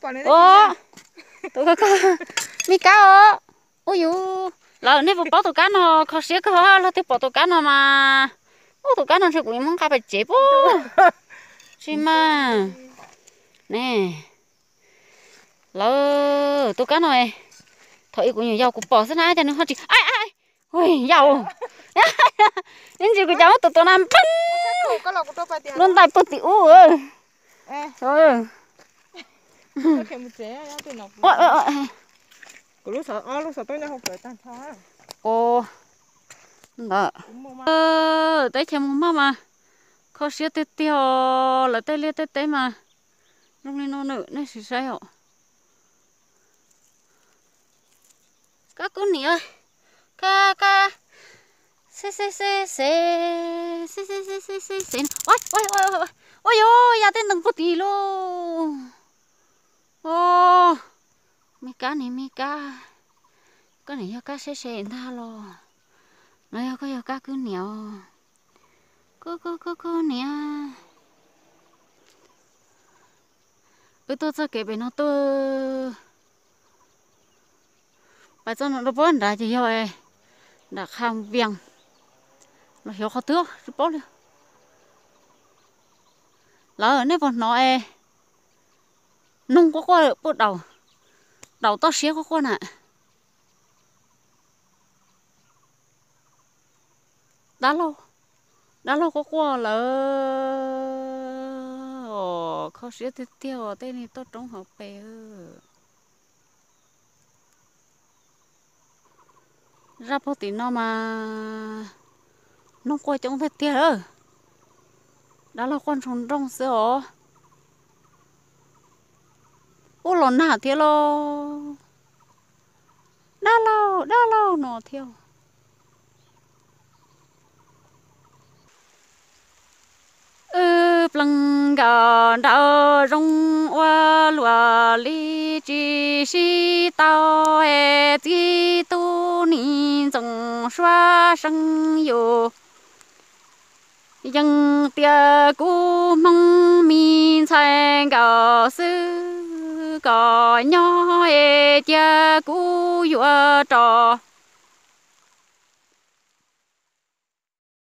Tus kab, kab, me kab os. Ub yus, lawv nej puas paub tus kab no? Kho siab kawg los twb pom tus kab no mas. Ub, tus kab no ntshe kuv yuav muab nqa pem tsev puag. Tsis mas, ne, lawv tus kab no, thaum ub kuv nyuam yaus kuv pom xwb na, cas nws ho tsis, ai, ai, ui yau, ib ntsis kuv cas muab tus tus na npleeg lub ntais puag tim ub. Ua, ntawd, teb chaws mus maj mas kho siab tiag tiag os, lawv tej liaj tej teb mas zoo li no nawb, nej sim saib os. Kab kub niam, kab, kab, xeb xeb xeb xeb, xeb xeb xeb xeb xeb xeb, ua yog ya tej ntees puag tim lauj. Os, me kab niam, me kab, koj niam yog kab seb se ntag los? Los yog koj yog kab kub niam? Kub kub kub kub niam. Wb tuaj txoj kev pem no tuaj, pais txoj no rau puag nrad ces yog nram Qha Vias los xyov qhov twg tsis paub li. Lawv nej puas hnov es noog quaj quaj puag daus, daus toj siab quaj quaj na. Dab laug, dab laug quaj quaj lawm os, kho siab tiag tiag os, tej niag toj roob hauv pes. Zaj puag tim no mas noog quaj coob tiag tiag lawm. Dab laug quaj ntsoog nrooj xwb os. Ub, los nag thiab lauj. Dab laug, dab laug no thiab. Wb plees nkaus nraum zoov ua luam li tsis sib tau es txiv tub nis ntxoov suab seej yus. Yeej tias kuv Hmoob me ntxhais nkaus xwb, kom nyob es cia kuv yuav rau